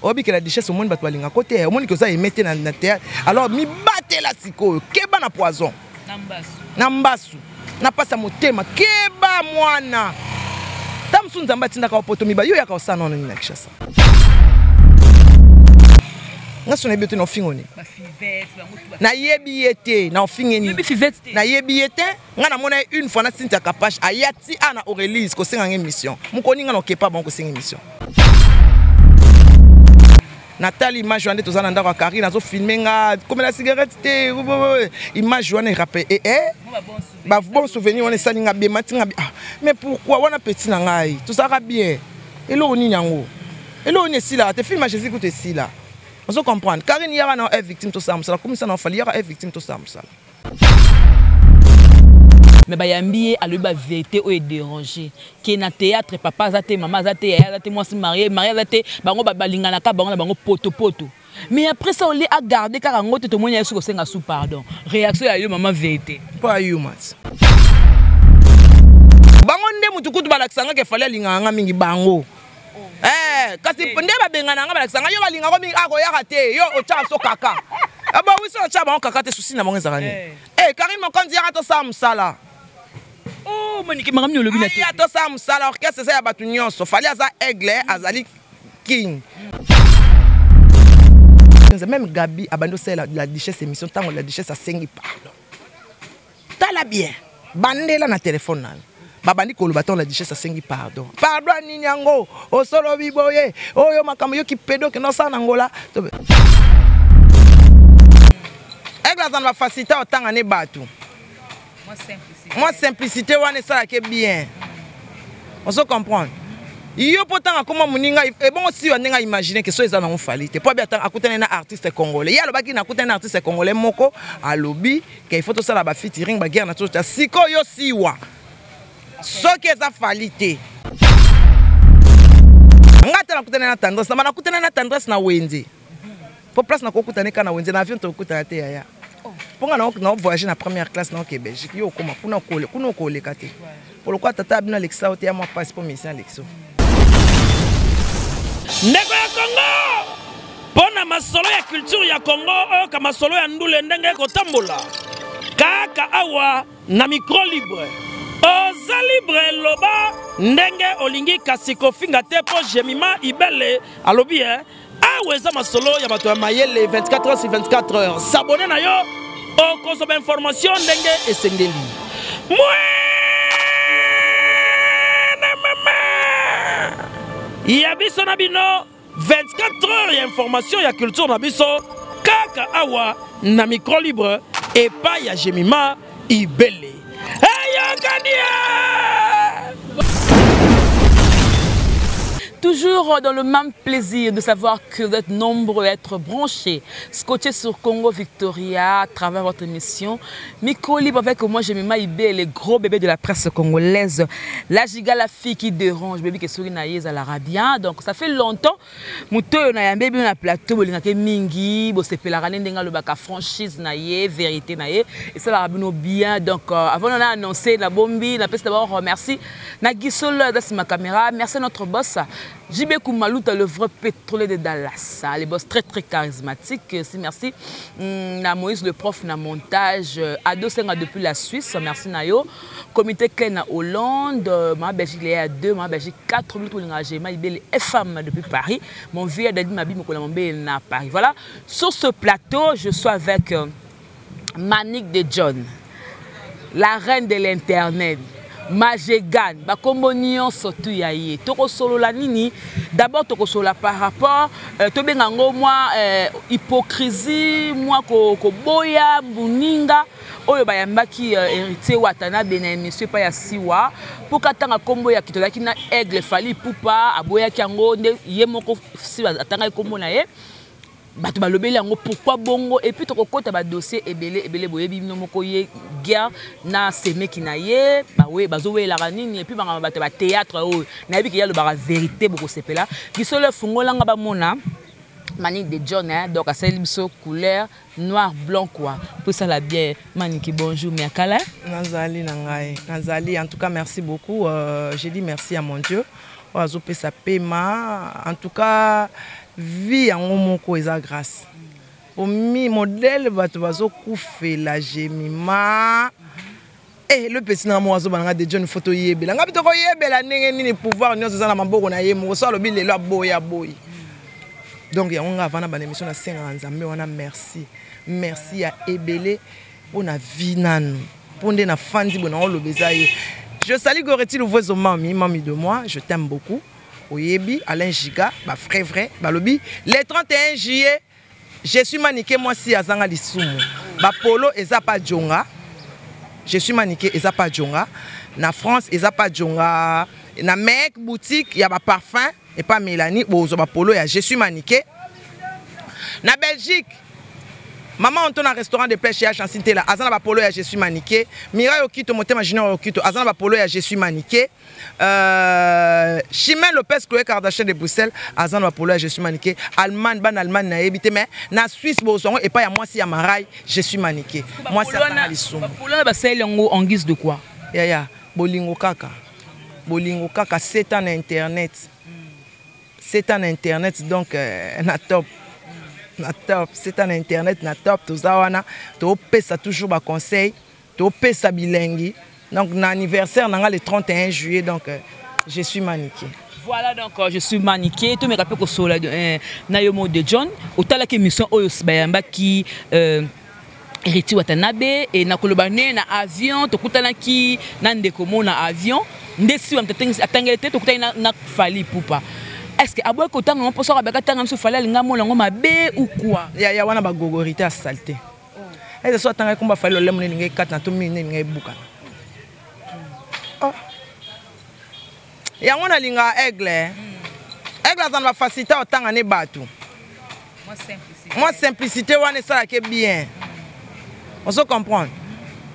Oyebi ke la duchesse, omoni bato balingaka ko te, omoni ke oza aime te na théâtre. Alors mibatela sikoyo, keba na poison na mbasu na pasi ya motema, keba mwana. Ta mosusu Nzambe atindaka yo poto miba yo yaka osala nano nini na Kinshasa? Nga so nayebi yo te, na ofingo nini? Nayebi ye te, na ofinge nini? Nayebi ye te. Nga namona ye une fois na Cynthia Kapache, aya ti a na Aurélie kosenga nga émission. Mokoni nga na okepa bango kosenga émission. Natali image wana nde toza na ndako ya Karine, azofilme nga komela cigarette te. Image wana erappe ba bon souvenir wana esali nga bien, mati nga. Ah, mais pourquoi wana petit na ngai tozalaka bien? Eloko nini yango? Eloko nini esilaka te? Film ya Jésus kutu esila. Ozo comprendre? Karine, yaka na e victime, tosala mosala. Komisa na Fally, yaka e victime, tosala mosala. Mais bayambi ye, alobi bavérité oyo edérange ke na théâtre papa aza te, mama aza te, yaya aza te, mwasi marie marie aza te, bango balinganaka bango na bango potopoto. Mais après ça, olie agarde kaka yango te, tomoni ye soki kosenga sous pardon. Réaction ya yo, mama vérité? Mpo ayuma ti bango nde mutu kutu balakisa nga ke Fally alingaka nga mingi. Bango kasi nde babengana nga, balakisa nga yo balingako mingi, akoyaka te, yo otyaka biso kaka bawiso, otya bango kaka te. Susi na bango ezalaka nini? Karine Mokonzi, yaka tosala mosala. Oh, Manike, makambo nini olobi na te? Aya tosala mosala. Orchestre eza ya bato nyonso. Fally aza aigle, azali king. Même Gabi abandi osala la duchesse émission. Ntango la duchesse asengi pardon, tala bien, bandela na telefone na yo, babandi koloba ntango la duchesse asengi pardon. Pardon ya nini yango? Osolobi boye oyo makambo yoki pedo okende osala na Ngola. Aigle aza na bafacilité, otanga ne bato mwa simplicité wana esalaka bien. Ozo comprendre? Yo mpo ntango akoma moninga ebongo siwa ndenge aimagine ke so eza nango Fally te, mpo abi akutani na artiste congolais. Ye alobaki nakutani na artiste congolais moko, alobi ke il faut tosala bafeaturing, baguerre na totya. Sikoyo siwa, soki eza Fally te, nga te nakutani na Tendresse na nakutani na Tendresse na wenze, mpo place nakokutana eka na wenze. Na avion tokutana te, yaya, mpo nga na voyage na première classe, naoke Belgique. Yo okoma kuna, kuna okoleka te, po lokola tata abino alekisa yo te, ya mwa mpasi mpo mission alekisa. Ndeko ya Kongo, mpo na masolo ya culture ya Kongo, oyoka masolo ya ndule ndenge ekotambola kaka awa na micro libre. Oza libre, loba ndenge olingi, kasi kofinga te, mpo Jemima Ibele alobi e awa eza masolo ya bato ya mayele. 24 heures sur 24 heures, s'abonner na yo, okozwa bainformation ndenge esengeli. Mwana mama ya biso na bino, 24 heures ya information ya culture na biso kaka awa na micro libre epai ya Jemima Ibele. Eyokani. Toujours dans le même plaisir de savoir que vous êtes nombreux à être branchés, scotchés sur Congo Victoria à travers votre émission Micro Libre avec moi, Jemima Ibé, les gros bébés de la presse congolaise. La giga, la fille qui dérange, bébé qui sourit na à bien. Donc ça fait longtemps, moto oyo nayambi bino na plateau, bolingaka mingi, bosepelaka nde ndenge alobaka, franchise na ye, vérité na ye esalaka bino bien. Donc avant na annoncé na bombi, napesi d'abord merci na Gisolo aza nsima caméra, merci à notre boss JB Koumalouta, le vrai pétrolier de Dallas, hein, les boss très très charismatiques aussi. Merci na Moïse le prof na montage, Ado Senga depuis la Suisse, merci na yo. Comité Klein na Hollande, ma Belgique Léa 2, ma Belgique 4 minutes, olinga Jema Ibele FM depuis Paris, mon vieux Dadi Mabi Mokola Mombe na Paris. Voilà, sur ce plateau, je suis avec Manick de John, la reine de l'internet. Majegan, bakombo nyonso tu ya ye. Tokosolola nini? D'abord tokosolola par rapport tobenga yango mwa hypocrisie, mwa koboya moninga oyo bayambaki Héritier Watanabe na émission epai ya Siwa, mpo katanga nkombo ya kito azalaki na Aigle Fally Ipupa, aboyaki yango nde ye moko Siwa atangaki nkombo na ye. Bato balobeli yango pourquoi bongo? Et puis tokokɔta badossier ebele ebele. Boyebi bino moko ye guerre na semeki na ye, bazowelaka nini? Et puis bangama bato ya bathéâtre oyo nayebi ke ye alobaka vérité, bokosepela. Lisolo efungolanga bamona Manique de John, hein, donc asali biso couleur noir blanc quoi, po esala bien. Maniki, bonjour, miakala. Nazali na ngai, nazali. En tout cas merci beaucoup, j'ai dit merci à mon Dieu. Oyo azopesa pema. En tout cas, vie yango moko eza grâce. Omi modèle bato bazokufela Jemima. Eh, le petit na moko azobana nga de John faut toyebela. Nga mpe tokoyebela ndenge nini pouvoir nyonso eza na maboko na ye moko. So alobi lelo aboyi aboyi. Donc yango nga avant na bana émission nasengaka Nzambe wana merci. Merci ya ebele mpo na vie nanu. Mpo nde nafandi boye naoloba eza ye. Je salue Goretti Louvoizo mami, mami de moi, je t'aime beaucoup. Oyebi, Alain Giga, ba vrai vrai, balobi le 31 juillet, je suis Manike mwasi azanga lisumu. Ba polo eza pa djonga. Je suis Manike eza pa djonga. Na France eza pa djonga. Na Mec boutique ya ba parfum et pas Mélanie bozo ba polo ya je suis Manike. Na Belgique Maman Anto na restaurant de pêche ya Chancine Tela, azana ba polo ya je suis Manike. Mirai Okito motema junior Okito, azana ba polo ya je suis Manike. Chimène Lopez Chloé Kardashian de Bruxelles, azana ba polo ya je suis Manike. Allemagne ban Allemagne na yebite mais na Suisse bozongo et pas ya mwasi ya Marai, je suis Manike. Mwasi azana lisumu. Ba polo na ba sali yango en guise de quoi? Ya ya bolingo kaka. Bolingo kaka 7 ans na internet. 7 ans na internet donc na top. Na top, 7 ans na internet na top toza wana topesa toujours ba conseil, topesa bilengi. Donc na anniversaire nanga le 31 juillet donc je suis Manike. Voilà donc je suis Manike, tout me rappelle que sola na yo mot de John, otala ki mission oyo bayamba ki Héritier Watanabe et na kolobane na avion tokutana ki na ndeko mo na avion ndesi wa mtatengisi atangele te tokutani na Fally Ipupa. Est-ce que aboy kotanga ngo poso abaka tanga mso Fally alinga mona ngo mabe ou quoi? Ya ya wana ba gogorité ya saleté. Eza so atanga komba Fally olemo ne linga kata na to mine linga ebuka. Oh. Yango na linga aigle. Aigle azana ba facilité otanga ne batu. Moi simplicité wana esalaka bien. On se comprend.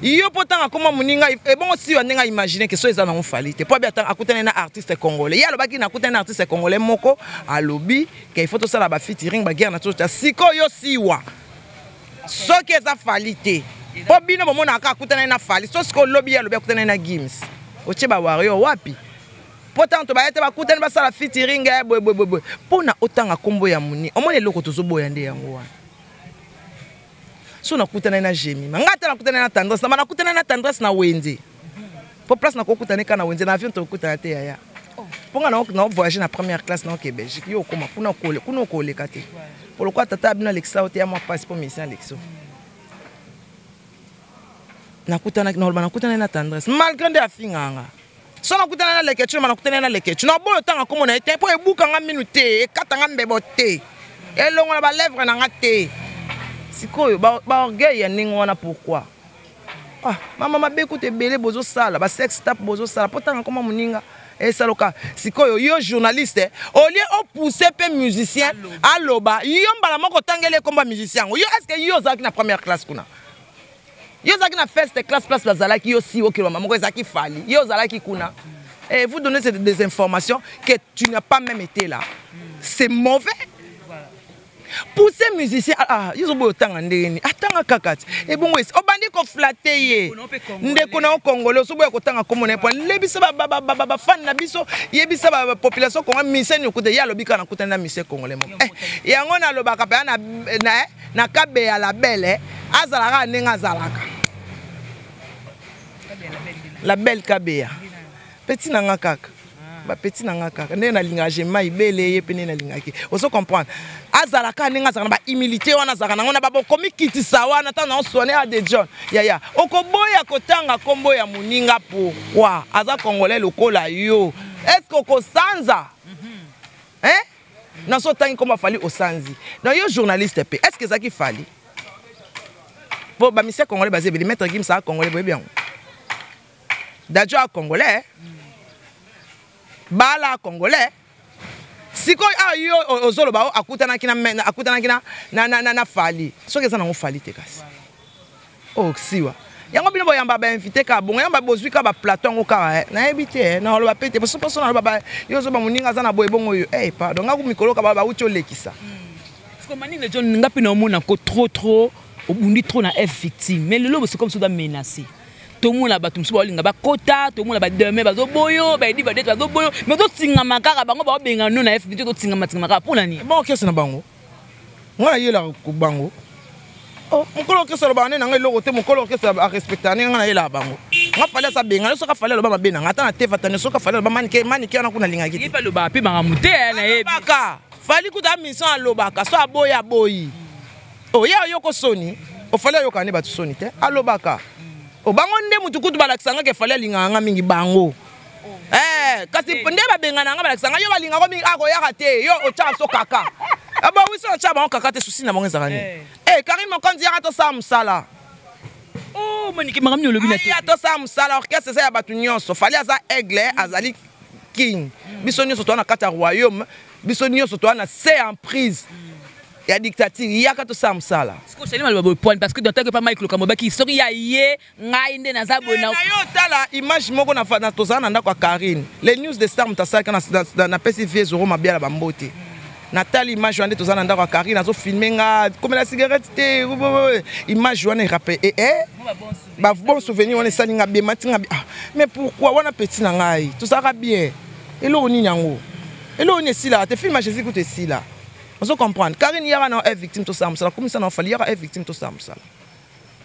Yo potanga koma muninga et bon si on nga imaginer que so eza na Fally te. Po bien akutana na artiste congolais. Ya lobaki na akutana na artiste congolais moko alobi que il faut to sala ba featuring ba guerre na to ta siko yo siwa. Soki eza Fally te. Po bino bomona aka akutana na Fally. So siko lobi ya lobi akutana na Gims. Otie ba warrior wapi? Po tanto ba yete bakutani basala featuring boy boy boy boy. Pona otanga kombo ya muni. Omoni eloko tozoboya nde yango wana. So nakutana na Jemima. Nga ata nakutana na Tendresse, na nakutana na Tendresse na Wenze. Po place na kokutana ka na Wenze na avion tokutana te yaya. Po nga na voyager na première classe na oke Belgique, yo okoma kuna kole, kuna okoleka te. Po lokwa tata abina Alexa ote ya mwa passe po mission Alexo. Nakutana na loba nakutana na Tendresse malgré nde afinga nga. So nakutana na Leketchou, na nakutana na Leketchou. Na boyo tanga komo na ete po ebuka nga minu te, ekata nga mbebo te. Elongo na ba lèvres na nga te. Sikoyo ba orgueil ya ndenge wana pourquoi? Ah, mama mabe kutu ebele bozo sala, ba sex tap bozo sala, po tanga koma muninga. E saloka sikoyo yo journaliste au lieu o pousser pe musicien aloba, yo mbala moko tangele komba musicien ngo. Yo est-ce que yo ozalaki na première classe kuna? Yo ozalaki na first classe place bazalaki yo si okelo mama moko ezalaki Fally. Yo ozalaki kuna. Et vous donnez des informations que tu n'as pas même été là. C'est mauvais. Pousser musicien, ah, ah, ils ont beau tanga ndeni. Atanga kakati. Et bon, oui, obandi ko flatter ye. Ndeko na Congolais, oso boya kotanga komo na point. Lebisa ba ba ba ba ba, ba fan na biso, yebisa ba, ba population congolaise musicien ni okuta ya lobika na kuta na musicien congolais mo. Eh, yango na lobaka pa na na na kabe ya la belle, eh, azalaka ndenge azalaka. La belle Kabeya. Petit na nga kaka. Ba petit na nga kaka. Ndenge nalingaka Jemima Ibele, ye pe ndenge nalingaki. Ozo comprendre? Azalaka ndenge azalaka na ba humilité wana azalaka nango na ba bokomi kitisa wana tango na soigner a de John. Ya ya. Okoboya kotanga kombo ya moninga pourquoi? Aza congolais lokola yo. Est-ce que okosanza? Hein? Na so tangi kombo Fally osanzi. Donc yo journaliste pe, est-ce que ezaki Fally? Po ba monsieur congolais bazé beli maître Gims a congolais boye bien. Dadju a congolais. Bala congolais. Sikoyo, ah, yo, ozoloba, oh, akutanaki na me-, na, akutanaki na, na, na, na, na Fally. Soki eza nango Fally te kasi. Oh, siwa. Yango bino boyamba ba invité ka bongo, yamba bozwi ka ba plateau yango kaka, eh. Nayebi te, eh. Na oloba pe te. Poso, poso na oloba ba, yo ozoba moninga aza na boye bongo yo. Eh, pardon, nga ku mikolo ka ba, ba uti olekisa. Parce que manine John, nga pe na omona ko trop, trop, obundi trop na F victime. Mais lelo, c'est comme ça, doit menacer. Tomona bato mosusu baolinga bakota, tomona bademe bazoboyo, baedi badete bazoboyo, mais ozotingama kaka bango baobenga no na FBT, ozotingama tingama kaka mpo na nini? Bon, orchestre na bango ngai nayelaka bango. Oh, mokolo orchestre alobaka nde na ngai eloko te, mokolo orchestre arespectaka ndenge ngai nayelaka bango. Nga Fally asa benga yo, soki Fally aloba mabe na ngai ata na te fatane, soki Fally aloba manike manike wana kuna alingaki te. Ye mpe alobaka mpe makambo te, nayebi. Alobaka Fally kuta mission alobaka so aboyi aboyi. Oh, ye ayoko soni, ofali ayokaka nde bato soni te, alobaka. O bango nde mutu kutu balakisa nga ke Fally alingaka nga mingi bango. Eh, kasi nde babengana nga balakisa nga yo balingaka mingi akoyaka te, yo otyaka so kaka. Aba wiso otya bango kaka te, susi na bango ezalaka nini? Eh, Karine Mokonzi yaka tosala mosala. Oh, manike makambo nini olobi na te? Aya tosala mosala, orchestre eza ya bato nyonso. Fally aza aigle, azali king. Biso nyonso toza na kati ya royaume, biso nyonso toza na se emprise ya dictature, yaka tosala mosala. Sikoyo Charly maloba boye poani parce que dans tant que pa Mike Lokamba baki soki ya ye ngai nde naza boye na yo tala image moko na na tozala na ndako ya Karine, les news de star moto asalaki napesi vie Zoro Mabiala bambote. Natali image wana nde tozala na ndako ya Karine, azofilme nga komela cigarette te, image wana erappe ba bon souvenir wana esali nga bien, mati nga bien. Ah, mais pourquoi wana petit na ngai tozalaka bien, eloko nini yango, eloko nini esilaka te, film ya Jésus kutu esila. Ozo comprendre? Karine yaka na e victime tosala mosala, komisa na Fally yaka e victime tosala mosala.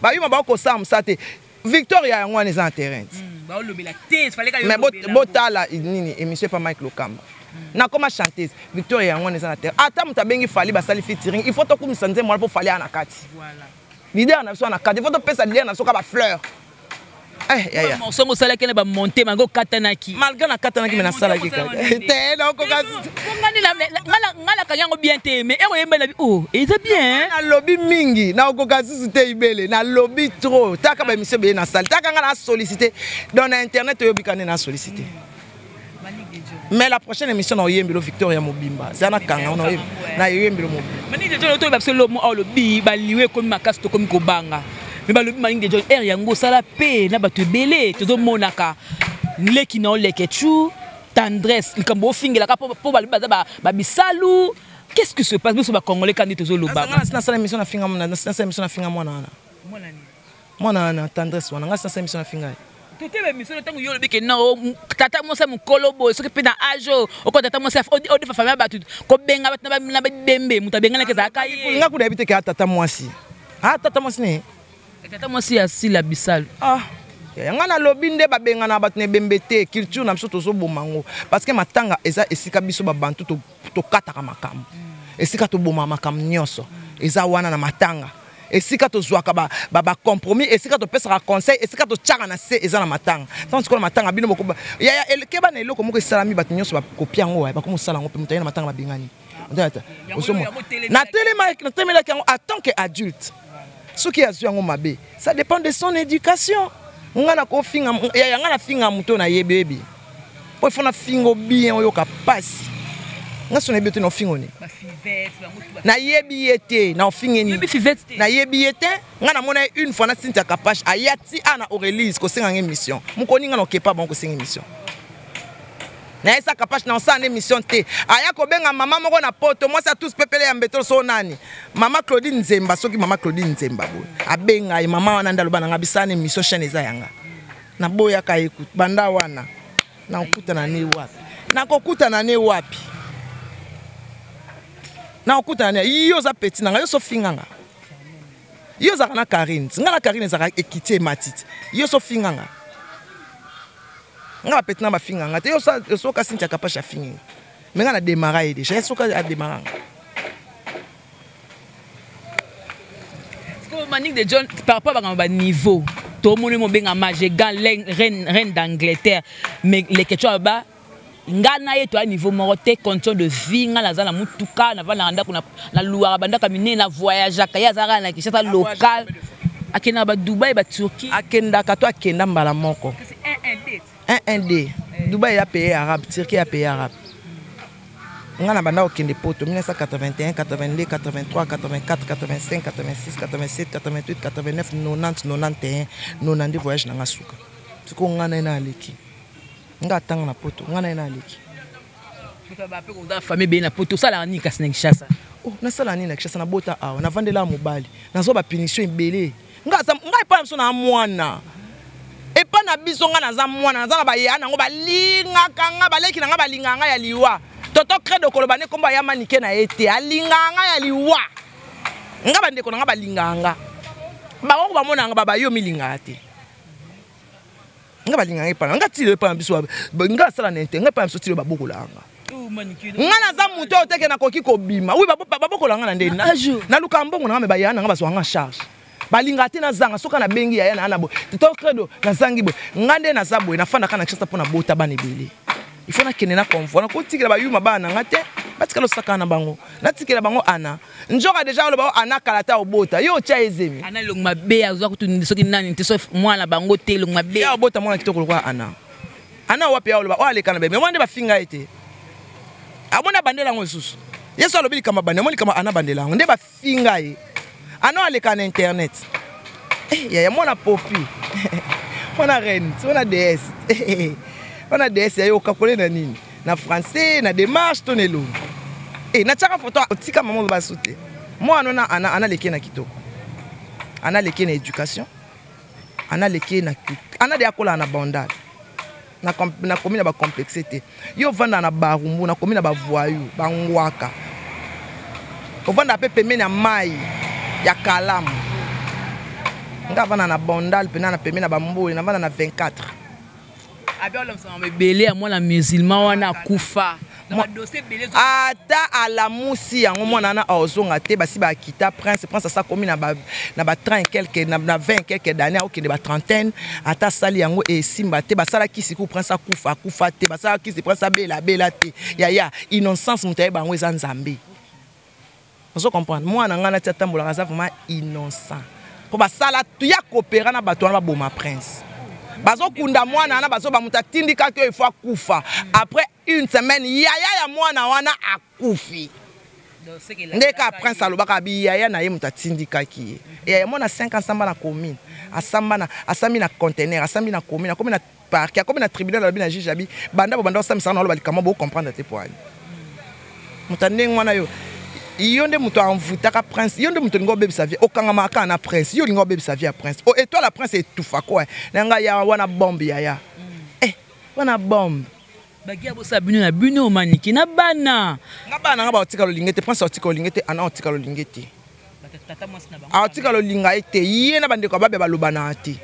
Bayuma bakosala mosala te. Victoria yango wana eza na terrain. Baolobela te, fallait ka Mais botala nini émission pa Mike Lokamba. Nakoma chanteuse, Victoria yango wana eza na terrain. Ata moto abengi Fally basali featuring, il faut tokumisa nzembo wana po Fally aya na kati. Voilà. Leader na biso na kati, il faut topesa leader na biso ka ba fleurs. Eh, ya, ya. Morceau osalaki na ba monter mango katanaki. Malgré na katanaki mais nasalaki kaka. Te na okoka. Nga na kangi yango bien te mais ero yemba na bi oh eza bien. Na lobi mingi na okoka susu te ibele na lobi trop. Taka ba émission bien na salle. Taka nga na solliciter dans na internet oyo bikane na solliciter. Mais la prochaine émission na oyembelo Victoria Mobimba. Zana kanga na oyembelo na oyembelo Mobimba. Mani de John to ba solo mo olobi ba liwe komi makasi to komi kobanga. Mais balobi Mani de John air yango sala pe na bato ebele tozomonaka leki na oleke chu tendresse likambo ofingelaka po balobi baza ba bisalu. Qu'est-ce qui se passe biso ba congolais kandi tozoloba? Nga na sala émission na finga mona, na sala émission na finga mwana wana. Mwana nini? Mwana wana tendresse wana nga sala émission na finga. Totele émission ntango yo olobi ke non tata mwasi ya mokolo boye soki mpe na age oyo oko tata mwasi odefa famille ya bato kobenga bato na bembe moto abenganaki ezalaka ye. Nga kuda yebi te ke a tata mwasi. Ah tata mwasi ne? Tata mwasi ya Sila Bisalu. Ah nga nalobi nde babengana bato na ebembe te, culture na biso tozoboma yango parce que matanga eza esika biso babantu tokataka makambo, esika toboma makambo nyonso eza wana na matanga, esika tozwaka ba compromis, esika topesaka conseil, esika totiaka na se eza na matanga. Ntango sikoyo na matanga bino boko ya ya keba na eloko moko esalami bato nyonso bakopia yango, bakomi kosala yango mpe moto aye na matanga babengani. Natelemelaki yango en tant que adulte. Soki azwi yango mabe, ça dépend de son éducation. Nga na kofinga ya nga na finga moto na yebi yebi. Po il faut na fingo bien oyoka pasi. Nga so na yebi te na fingo ni. Na yebi ye te na finge ni. Na yebi ye te nga na mona une fois na Cynthia Kapache ayati ana Aurélie kosenga nge mission. Mukoni nga na okepa bon kosenga mission. Na yesa Kapache na osala émission te. Aya kobenga mama moko na poto, mwasi a tous pepele ya mbetolo so nani. Mama Claudine Nzemba, soki mama Claudine Nzemba boye. Abenga ye mama wana ndaloba na nga bisana émission chaîne eza yanga. Na boyaka écoute banda wana. Na okutana ne wapi? Na kokutana ne wapi? Na okutana ne yo za petit na nga yo so finga nga. Yo za na Karine. Nga na Karine za ekiti matiti. Yo so finga nga. Nga ba petit na ba finga nga te yo so ka Cynthia Kapache afingi nga. Mais nga na démarra ye déjà, soka a démarra nga. Manique de John par rapport à ba niveau tout le monde mobenga Majegan reine d'Angleterre mais les questions ba nga na ye to a niveau moko te condition de vie nga naza na mutuka na vanda ndako na luwaka bandaka minene na voyageaka ye azalaka na Kinshasa local akendaka ba Dubaï ba Turquie akendaka to akenda mbala moko 1 1 D Dubaï ya pays arabe, Turquie ya pays arabe. Nga na banda okende poto 1981, 82, 83, 84, 85, 86, 87, 88, 89, 90, 91, 92 voyage na nga suka. Siko nga na ye na aleki. Nga atanga na poto, nga na ye na aleki. Ba pe ko famille be na poto sala ni kasi na Kinshasa. Oh, nasala nini na Kinshasa na bota awa, na vandela mobali. Nazwa ba punition ebele. Nga nga epa na biso na mwana. na biso nga naza mwana, naza na bayaya nango balingaka nga, baleki na nga balingaka nga ya liwa. Toto Credo koloba ne kombo ya Manike na ye te, alingaka nga ya liwa. Nga bandeko na nga balingaka nga. Bango bamona nga baba yo milingaka te. Nga balingaka epa na nga tilo epa na biso nga asala na inte nga epa na biso tilo babokola nga. Nga naza moto oyo teke nakoki kobima. Oui, babokola nga na ndeni. Naluka mbongo na nga me bayaya na nga bazwa nga charge. Balingaka te nazanga soki nabengi yaya na na boye. Toto Credo nazangi boye. Nga nde naza boye nafandaka na Kinshasa mpo nabota bana ebele. Il faut nakende na convoi nakotikela bayuma bana na nga te. Batikala osakana na bango. Natikela bango ana. Njoka deja oloba ana kala ta obota. Yo otia ezemi. Ana elongi mabe azwa kutu soki nani te sauf mwana bango te elongi mabe. Ya obota mwana kitoko lokola ana. Ana wapi ya oloba oyo aleka na bebe. Mwana nde bafinga ye te. Amona bandela yango lisusu. Yesu alobi likambo bandela, amoni likambo ana bandela yango nde bafinga ye. Ana aleka na internet. Eh, yaya mwana popi. Mwana reine, mwana déesse. Mwana déesse ya yo okakole na nini? Na français, na démarche to na elongi. Eh, natiaka photo otika mama oloba su te. Mwana na ana ana leke na kitoko. Ana leke na éducation. Ana leke na ana de akola na bandal. Na na komi na ba complexe te. Yo vanda na barumbu, na komi na ba voyou, ba ngwaka. Ovanda pe pembeni ya mai ya kalamu. Nga vanda na bandal pe na pembeni na ba mboli, na vanda na 24. Abi olamisa mama ebele ya mwana musulman wana akufa. Ata alamusi yango mwana wana ozonga te basi bakita prince prince asa komi na ba na ba 30 quelque na, na 20 quelque d'années okende ba trentaine ata sali yango esimba te basala kisi ku prince akufa akufa te basala kisi prince abela abela te yaya innocence moto ayeba yango eza Nzambe. Ozo comprendre mwana nga nati atambolaka aza vraiment innocent po basala ya coopérer na bato wana baboma prince bazokunda mwana wana bazoba moto atindikaki oyo ifo akufa après une semaine yaya ya mwana wana akufi nde kaka prince alobaka abi yaya na ye moto atindikaki ye yaya mwana 5 ans asamba na commune asamba na asambi na conteneur asambi na commune akomi na parquet akomi na tribunal alobi na juge abi banda bo banda osambisaka na oloba likambo bo comprendre te po ani moto ya ndenge wana yo yo nde moto envoutaka prince yo nde moto olingi obebisa vie okangamaka kaka na prince yo olingi obebisa vie ya prince o étoile ya prince etufa ko na ngai ya wana bombe yaya eh wana bombe bagia bosala bino na bino Manike na bana nga bana nga baotika lolinge te prince aotika lolinge te ana aotika lolinge te aotika lolinga ye te ye na bandeko ya babe balobana te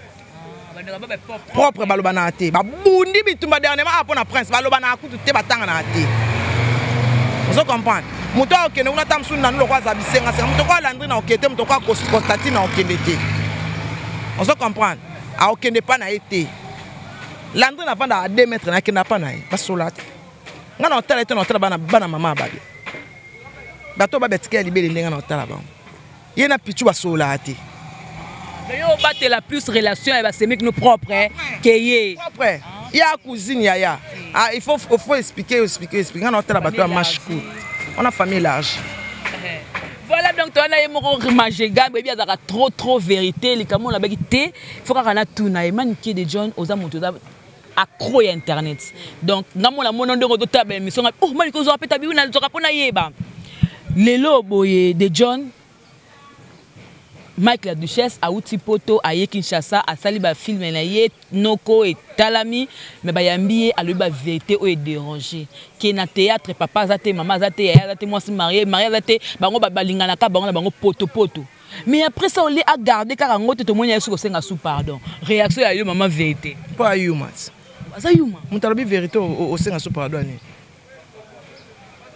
propre balobana te babundi bitumba dernièrement mpo na prince balobana kutu te batangana te ozo comprendre moto akokende kuna ata mosusu nanu lokola aza bisengasenga moto okoa Landry na okende te moto okoa Constantine na okende te ozo comprendre akokende pa na ye te Landry navanda a 2 mètres nakenda pa na ye basola te nga na otala ye te na otala bana bana mama ya babe bato babe atika ya libele ndenge na otala bango ye na pichu basololaka te. Yo obatela plus relation ya basemeki no propre ke ye propre ya cousine yaya ah, il faut, il faut expliquer expliquer expliquer nga na otala bato ya marche courte on a famille large. Voilà donc toi na ye moko Majega baby azaka trop trop vérité likambo na baki te faut kaka na tuna ye Manike de John oza moto oza accro ya internet donc nga mona mona ndenge ozotala ba émission nga oh Manike ozwaka mpe tabi nazwaka mpo nayeba lelo boye de John Mike la Duchesse auti poto aye Kinshasa asali ba film na ye noko etalami mais bayambi ye alobi ba vérité oyo edéranger ke na théâtre papa aza te mama aza te yaya aza te mwasi marie marie aza te bango balinganaka bango na bango poto poto mais après ça olie a garder kaka yango te tomoni ye soki osenga sous pardon réaction ya yo mama vérité mpo ayuma aza yuma moto alobi vérité osenga sous pardon nini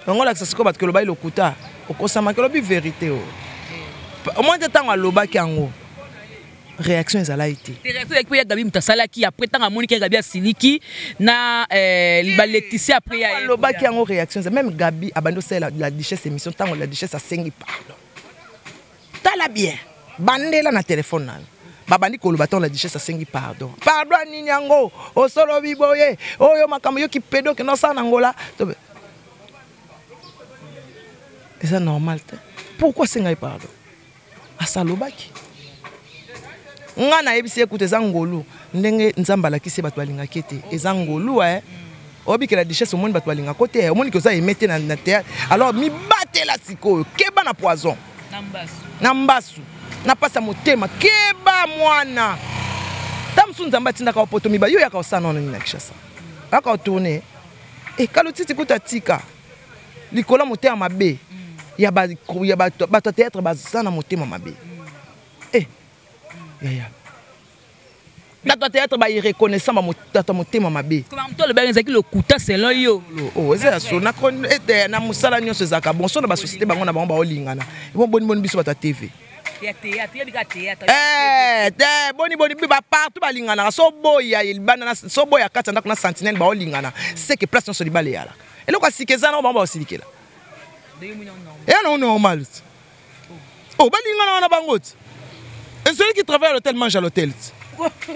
yango olakisa sikoyo bato kelobaki lokuta okosamaki olobi vérité o omoni te ntango alobaki yango réaction ezalaki te réaction ezalaki mpo ya Gabi moto asalaki après ntango amoniki ya Gabi asiliki na baletisi après ya alobaki yango réaction eza même Gabi abandi osala la duchesse émission ntango la duchesse asengi pardon tala bien bandela na telefone na yo babandi koloba ntango la duchesse asengi pardon pardon anini yango osolobi boye oyo makambo yoki pedo okende osala na ngola eza normal te pourquoi asengai pardon asalobaki nga nayebisi ye kutu eza ngolu ndenge nzambe alakisi ye bato balingaki te eza ngolu eh. Obikela duchesse omoni bato balingako te omoni ke oza aime te na théâtre alors mibatela sikoyo keba na poison na mbasu na pasi ya motema keba mwana ta mosusu. mosusu Nzambe atindaka yo poto miba, yo oyaka kosala nano nini na Kinshasa? Oyaka kotourne e kalotiti kutu atika likolo ya motema mabe ya bato ya théâtre, baza na motema mabe. E yaya, bato ya théâtre bairreconnaissant, bato ya motema mabe. Moto alobaki ezalaki lokuta selon yo? Oh, eza ya so ete na mosala nyonso ezalaka bon. So na basociété, bango na bango baolingana ebo. Boni boni biso bato ya TV te? Boni boni bapartout balinganaka? So boya libanda, so boya kati ya ndako na sentinelle, baolingana seke place nyonso libala eyalaka. Eloko ya sika eza nango, bango baosilikela eya nango normal. Oh, balingana wana bango ti. Et celui qui travaille à l'hôtel mange à l'hôtel.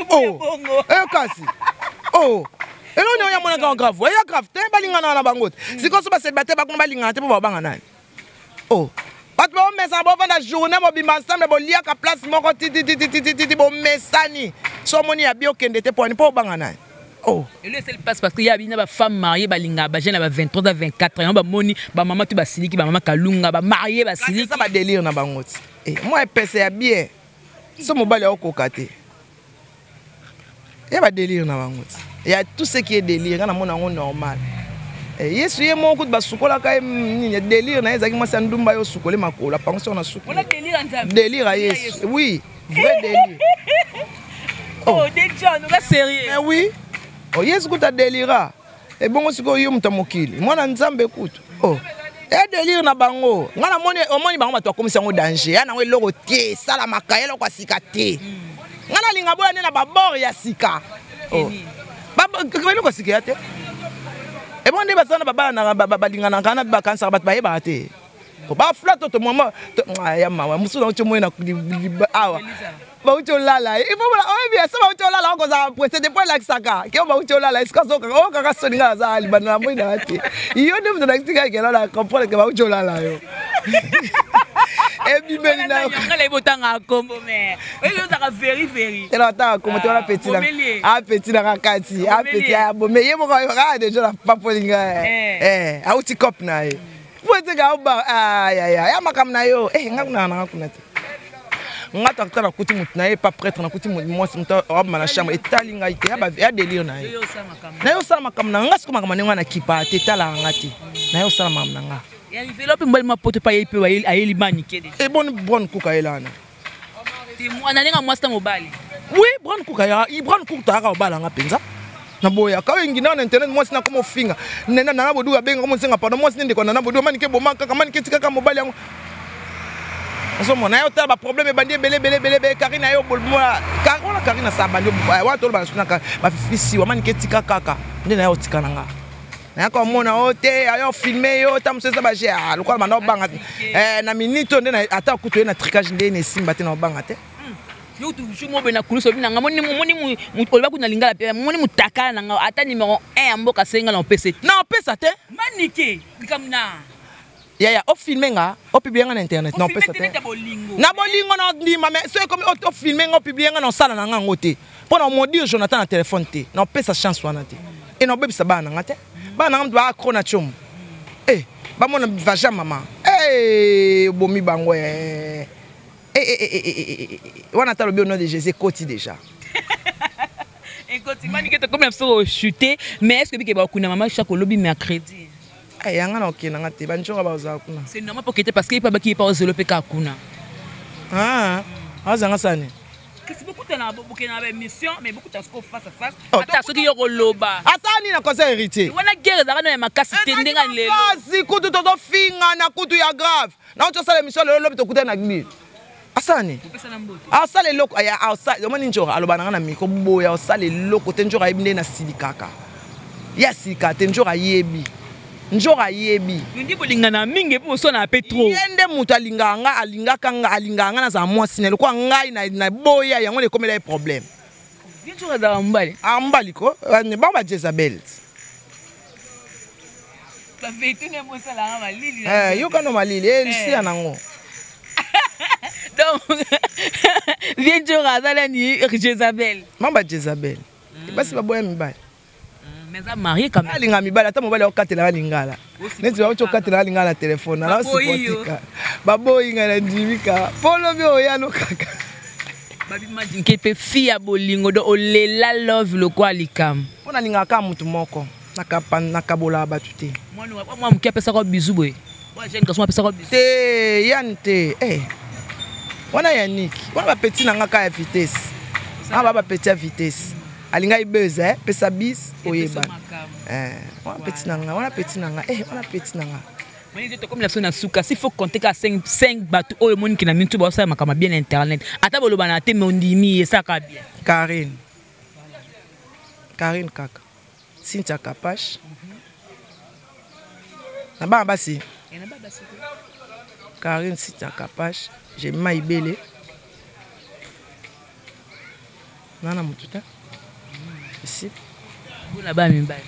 Oh, eh kasi. Oh. Eloko nini oyamonaka grave? Eya grave te, balingana wana bango te. Sikoyo so bacélibataire bakoma balingana te, mpo babanga nani? Oh, bato baomesana, bovanda journée mobimba ensemble, boliaka place moko titititititi, bomesani. So omoni ya bi okende te, po ani? Mpo obanga nani? Oh. Elo esali mpasi parce que ya bina bafemme mariée balingaka bajeune ya ba 23 à 24 yango. Bamoni bamama to basiliki, bamama Kalunga bamarie basiliki. Eza badélire na bango ti. Mwa epese ya bien, so mobali aokoka te, ya badélire na bango ti. Ya tout ce qui est délire, nga namona yango normal. Yesu ye moko kutu basukolaka ye nini? Délire na ye ezalaki mwasi ya ndumba, ye osukole makolo, apangusi yango na suki. Délire ya Yesu, oui, vrai délire. Oh, déjà, nous sérieux. Mais oui. Oh, Yesu kuta délira. Ebongo sikoyo yo moto ya mokili, mwana Nzambe kutu. Oh. E délire na bango. Nga namoni, omoni bango bato bakomisi yango danger. Ya nango eloko te, esalamaka eloko ya sika te. Nga nalinga boya nde na babord ya sika. Oh. Eloko ya sika ya te. Ebongo nde baza na babala balinganaka na bakanisaka bato bayebaka te. Bafla to mama ya mawa mosusu nauti omoi na awa, bauti olala. Il faut oyebi so bauti olala, okozala pressé te, po elakisaka ke bauti olala. Esika okaka soni, nga naza libanda na moi na te. Yo nde moto nakisi kaka kela na comprendre ke bauti olala yo ebimeli na Botanga kombo, mais oyebi ozaka veri veri. Tela otanga kombo te wana, petit na apeti nanga kati apeti abome ye moko kaka déjà na papolinga auti cop na ye po eteka oba ayaya ya makambo na yo. Nga kuna nanga kuna te. Nga tata nakuti motu na ye pa prêtre, nakuti mwasi moto abima na chambre, etali ngai te. Ya délire na ye, na ye osala makambo na nga. Siko makambo ndenge wana nakipa te, etalaka nga te. Na ye osala makambo na nga. Velo mpe mobali mapoto mpe ayei mpe ayeli manike. Eboni Bron Kuka yela wana. Na ndenge mwasi ta mobali. Oui, Bron Kuka ya Bron Kuka tayaka kobalanga mpenza naboyaka oyo enginaka na internet. Mwasi nakoma ofinga nena Nana Bodu, abenga komo nsenga pardon. Mwasi nde ndeko Nana Bodu, Manike boma kaka Manike, tikaka mobali yango. Ozomona ye otala baproblème ebandi ebele ebele ebele ebele. Karine aye wana, Karine asala bandi wana, toloba na suki bafifisiwa. Manike tika kaka nde na ye otika na nga, nayaka omona o te, ayo filme yo ta mosu eza baje lokola banda obanga na minute oyo nde ata kutu ye na tricage nde na esimba te, na obanga te. Yo toujours mobe na kuluse obi nanga moni moni oloba kuna lingala pe moni mutakala nanga ata numéro 1 ya mboka senga na opesa te. Na opesa te. Manike likambo na Yaya, ofilme nga, opublie nga na internet, na opesa te. Na bolingo na ndima, mais soki ekomi ofilme nga, opublie nga, na osala na nga yango te, mpo na omodire Jonathan na telefone te. Na opesa chance wana te e na obebisa bana na nga te. Bana na nga moto baacro na tiomo e bamona vaja mama obomi bango wana. Ata lobi au nom de Jésus, ekoti déjà. Ekoti. Manike, tokomi na biso kochute, mais est ce que bike bakuna mama chaque olobi mercredi? Yanga na okende nanga te, banjoka bazala kuna. C'est normal po kete parce que epa baki epa ozelo mpe kaka kuna. Azanga sani. Kasi bokutana, bokende na baémission, mais bokutana sikoyo face à face, ata soki yo koloba. Asala nini na concert Héritier? Wana guerre ezalaka no ya makasi te ndenge ya lelo. Kasi kutu tozofingana kutu ya grave. Nauti osala émission lelo, lobi tokutani na gbili. Asala nini? Asala eloko? Omoni Njora aloba na nga na micro boya, osala eloko te. Njora ayebi nde nasilikaka, ye asilika te. Njora ayebi, Njora ayebi. Ndi bolingana mingi epo boswana mpe trop. Ye nde moto alingaka nga, alingaka nga, alingaka nga nazala mwasi na lokola ngai naboya yango, na ekomela ye problème. Njora azalaka mobali. Mobali ko, bango ba Jezabel. Yokano malili elusia nango. Donc vie Njora aza nani? Jezabel. Mamba Jezabel, basi baboya mibali. Mais aza marié quand même. Alinga mibali, ata mobali akokatela lingala neti bauti okatela lingala na telefone, alaosipotika baboyi ngai na ndimika mpo lobi oyano kaka. Babi Madinke mpe fille ya bolingo, donc olela love lokola likambo. Mpo nalingaka kaka motu moko, nakabolaka bato te. Mwana moke apesaka bizu boye, jeune garçon apesaka bizu te, yani te. Eh. Wana Yannick, wana bapeti na nga kaka ya vitesse, wana ba bapeti ya vitesse, alingaki buzz, eh, pesa bis oyeba. Eh, wana peti na nga, wana peti na nga, eh, wana peti na nga. Moni tokomi na biso na suka. S'il faut compter kaka 5 bato oyo omoniki na mintu baosala makambo bien na internet, ata bolobana te, me ondimi esaka bien. Karine, Karine kaka, Cynthia Kapash na bana basi, Karine, Cynthia Kapash, Jemima Ibele nana motu te esi mpona bana mibali.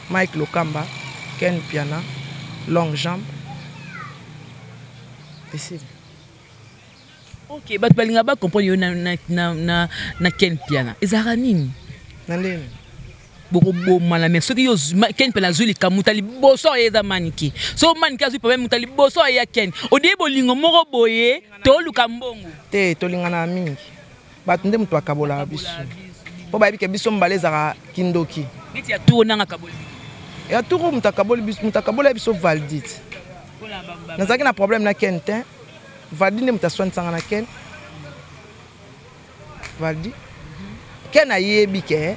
Mike Lokamba, Ken Piana, Longue Jambe esi. Ok, bato balingaka bacomprendre yo na Ken Piana, ezalaka nini? Na ndeni? Bokobomana, mais soki yo Ken mpe nazwi likambo, moto ya liboso aye eza Manike. So Manike azwi problème, moto ya liboso aya Ken. Odie bolingo moko boye, toluka mbongo. Te, tolingana mingi. Bato nde moto akabolaka biso, mpo bayebi ke biso mibale ezalaka kindoki. Neti ya turo nanga kaboli. Ya turo, moto akaboli biso, moto akabola biso Valdite. Nazalaki na problème na Ken te, Valdi nde moto aswanisanga na Ken. Valdi, Ken ayebi ke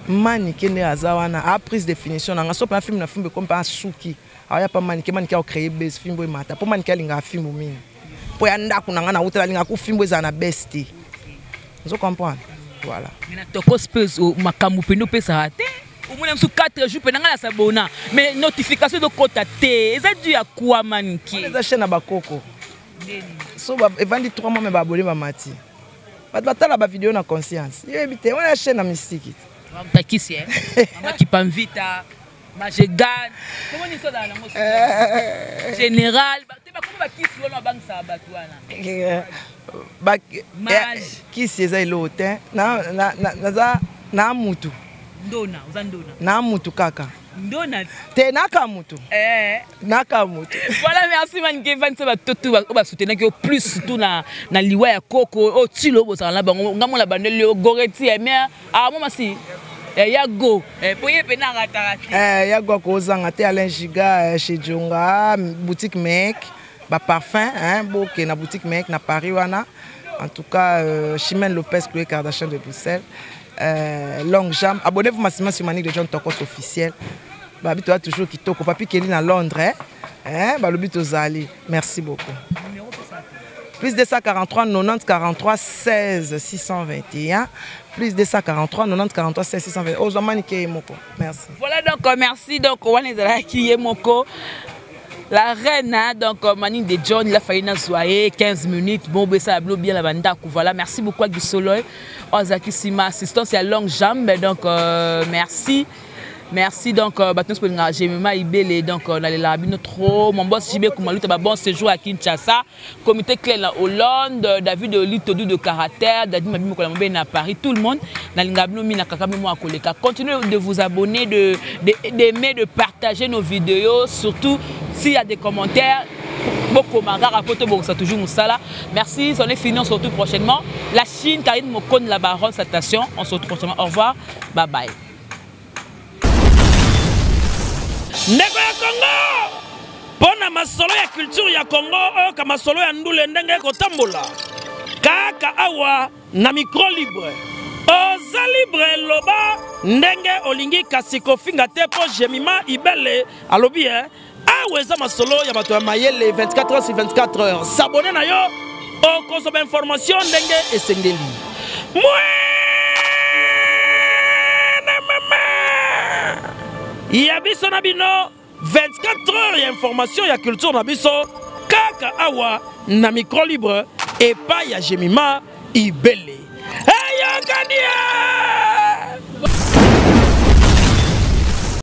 Manike nde aza wana a prise définition nanga. So mpena filme na filme ekomi mpe asuki, aya pa Manike, Manike acréer base, fimbo emata, mpo Manike alingaka fimbo mingi, mpo ya ndako na nga nauta, alingaka ku fimbo ezala na base te. Ozo comprendre? Voilà. Mais na Tokos mpe makambo mpende opesaka te, omona mosu 4 jours mpe na ngai na sabona, mais notification ezokɔta te, eza du ya kwa, Manike? Eza chaîne na bakoko, so evandi 3 mois, me baabone bamati, bato batala bavideo na conscience, yoyebi te wana chaîne na mystique. Takisi mama Kipamvita Majegan, comment nini ozala nango général te, bakomi bakisi wana babangisaka bato wana. Kisi eza eloko te, naza na mutu. Ndona, oza ndona. Na mutu kaka. Ndona. Te, naka mutu, naka mutu. Voilà, merci Manike Vanisa. Batoto oyo basoutenaki yo plus, surtout na liwa ya koko oyo, tilo oyo bozala na bango, nga mona bandeli yo Goreti mais ah, mo masi ya go po ye mpe narataka te. Ya go akozanga te. Alain Giga chez Djonga boutique mek baparfum, boke na boutique mek na Paris wana. En tout cas, Chimène Lopez, Chloé Kardashian de Bruxelles, Longue Jambe, abonnez-vous massivement sur Manique de John Tokos officiel. Babi toza toujours kitoko. Papi Keli na Londres, hein, balobi tozali. Merci beaucoup. Plus 243 90 43 16 621, plus 243 90 43 16 621. Ozwa Manike ye moko. Merci. Voilà, donc merci. Donc wana ezalaki ye moko la reine, hein, donc Manique de John. Il a fallu nazwa 15 minutes. Bon, ça a bien la bandako. Voilà, merci beaucoup à Gisoloy ozalaki nsima assistance ya Longue Jambe. Donc merci, merci. Donc bato nyonso bolingaka Jemima Ibele, donc nalelaka bino trop. Mon boss JB Kumaluta, ba bon séjour à Kinshasa. Comité clé na Hollande, David Olitodu de caractère, Dadi Mabi Mokola Mobe na Paris, tout le monde nalinga bino mina kaka bino mwa koleka. Continuez de vous abonner, de d'aimer, de partager nos vidéos, surtout s'il y a des commentaires, bokoma kaka po tobongisa toujours mosala. Merci, c'en est fini, on se retrouve prochainement. La Chine, Karine Mokone, la baronne, station, on se retrouve prochainement. Au revoir, bye bye. Ndeko ya Kongo, mpo na masolo ya culture ya Kongo, oyoka masolo ya ndule ndenge ekotambola kaka awa na micro libre. Oza libre, loba ndenge olingi, kasi kofinga te, mpo Jemima Ibele alobi e awa eza masolo ya bato ya mayele 24 heures sur 24 heures. S'abonner na yo, okozwa bainformation ndenge esengeli. Mwana mama ya biso na bino, 24 heures ya information ya culture na biso kaka awa na micro libre epai ya Jemima Ibele. Eyokani!